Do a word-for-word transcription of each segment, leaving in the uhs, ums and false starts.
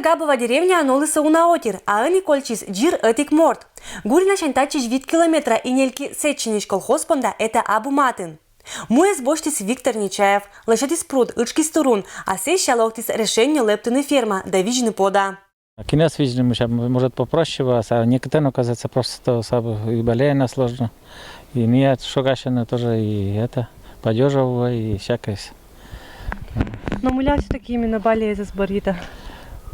Габова деревняын олысӧ уна отир, а ӧні кольччис дзир ӧтик морт. Гуринасянь татчӧдз вит километра, и нельки сэтчӧньысь колхоз понда этӧ абу матын. Муӧс босьтіс Виктор Нечаев, лӧсьӧдіс пруд, ытшкис турун, а сэсся локтіс решеннё лэптыны ферма да видзны пода. Кинас видзны, мися, может, попроще вӧлі, а некытӧн, оказывается, просто сабы и болезненно, сложно. И не шогасьӧны тоже, и это, падёжа вӧлі, и всякоесь. Но мыля всё-таки именно балеез бӧрйитан?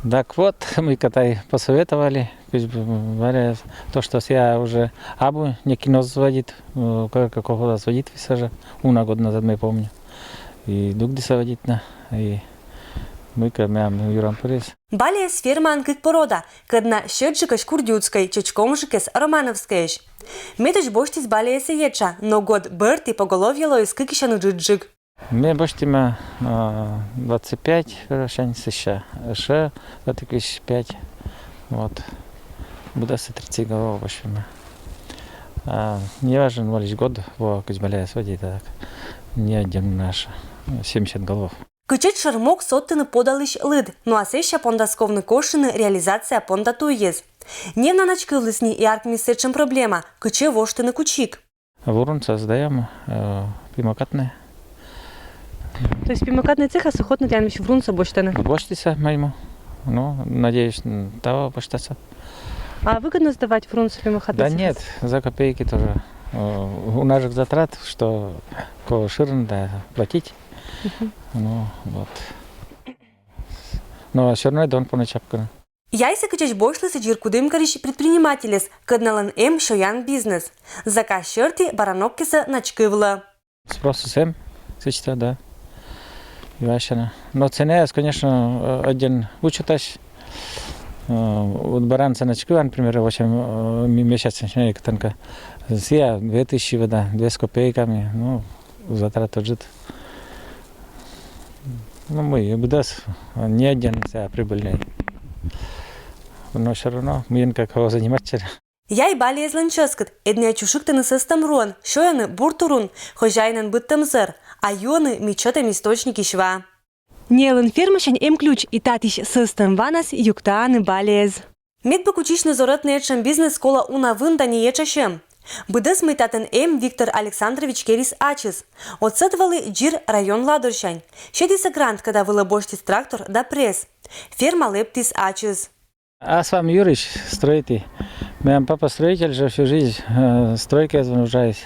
Так вот, мыйкӧ тай посоветовали, как бы, балеез, то, что сія уже абу, некин оз вӧдит, э, кое-как колхозас вӧдит всё же, уна год назад, я помню. И дугдіс вӧдитны, и мыйкӧ миян юрӧм пырис. Балеез фермаын кык порода, кӧдна сьӧдджыкӧсь курдюцкӧй, чечкомджыкӧсь романовскӧйӧсь. Медводз босьтіс балеесӧ етша, но год бӧрти поголовье лоис кыкысь ыджыдджык. Ме босьтіма, а, двадцать пять, короче, сэсся ещё вот таких пять. Вот. Быдӧсӧ тридцать голов босьтіма. А, неважно, вӧлі год, во, кыдз балеез вӧдитӧ, так. Не один наш, семьдесят голов. Кытчӧдз шӧр мог содтыны подалысь лыд, но а сэсся пондас ковны кошкыны реализация понда туйӧс. Невна начкывліс ни, и артмис сэтшӧм проблема, кытчӧ воштыны кучик. Вурунсӧ сдаём, э, пимокатнӧйӧ. То есть пимокатнӧй цехас охотно тіянӧс вурунсӧ босьтӧны? Босьтісны мыйӧн. Ну, надеюсь, н-, таво босьтасны. А выгодно сдавать вурунсӧ пимокатнӧй цехас? Да нет, за копейки тоже. Э, у нас же затрат, что кого ширин да платить. Мгм. Ну, вот. Но всё равно дон понӧ чапкыны. Яйсӧ кытчӧдз босьтлісны Дзир Кудымкарысь предпринимательӧс, кӧдналӧн эм сёян бизнес. Заказ серти бараноккесӧ начкывлӧ. Спросыс эм, сэтчӧ да. И вообще на. Но ценаыс, конечно, э, ӧдйӧн учётас. Э, вот барансӧ начкыван, например, восемь, э, ми-, месяц начинает тонко. Сія две тысячи вода, две с копейками, ну, затрат ыджыд. Ну, мый, быдӧс, не один, сія прибыльный. Но всё равно, мыйӧн как его занимать чере. Яй балеезлӧн чӧскыд, ӧд найӧ чушиктӧны сӧстӧм руӧн, сёйӧны бур турун, хозяинӧн быдтӧм зӧр, а юӧны мичӧтӧм источникысь ва. Неылӧн фермасянь эм ключ, и татысь сӧстӧм ванас юктаӧны балеез. Мед бы кутчысьны зорӧтны этшӧм бизнес, колӧ уна вын да не етша сьӧм. Быдӧс, мый татӧн эм, Виктор Александрович керис ачыс. Отсӧг вӧлі Дзир район ладорсянь. Сетісӧ грант, кӧда вылӧ босьтіс трактор да пресс. Ферма лэптіс ачыс. Асвам юрысь стрӧитім. Миян папа строитель же всю жизнь, э, стройкаӧн уджаліс.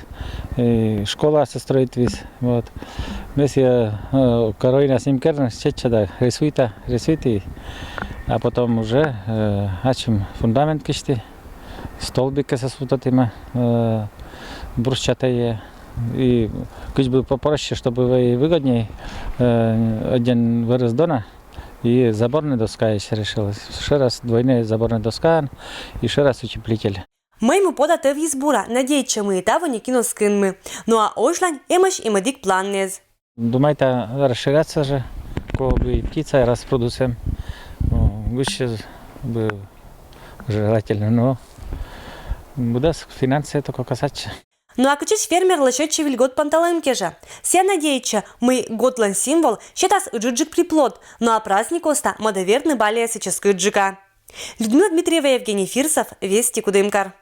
И школасӧ стрӧитіс. Вот. Ме сійӧ, э, кӧ рӧдитчис нин керны, сэтчӧ да рисуйта, рисуйті. А потом уже, э, ачым фундамент кисьті, столбикъяссӧ сувтӧдтім, э, брусчатӧйӧ. И кыдз бы попроще, чтобы вы-, выгодней, э, ӧдйӧн вӧрыс дона, и заборнӧй доскаӧс решил. Шӧрас двойнӧй заборнӧй доска и шӧрас утеплитель. Мӧймӧ пода тӧвйис бура, надейтчӧ, мый таво некин оз кынмы. Но а озьлань эмӧсь и медик планныс. Думайта расширяться же, кого бы и птица раз в пруду сэм. Ну, гуще бы желательно, но быдӧс финансъяс только касаться. Но а кытчӧдз фермерлы сетчӧ выль год понталӧм кежӧ. Сія надейтчӧ, мый годлӧн символ сетас ыджыдджык приплод, но а праздник оз та мӧдӧ вердны балеесӧ чӧскыдджыка. Людмила Дмитриева, Евгений Фирсов, Вести, Кудымкар.